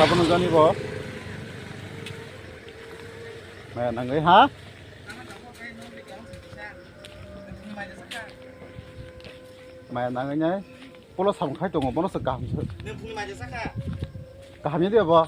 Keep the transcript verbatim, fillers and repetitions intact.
Abono jani bo. Maya nangwi ha? Maya nangwi nai. Polo samung khai tongo, bono se kaham se. Kaham ya de bo.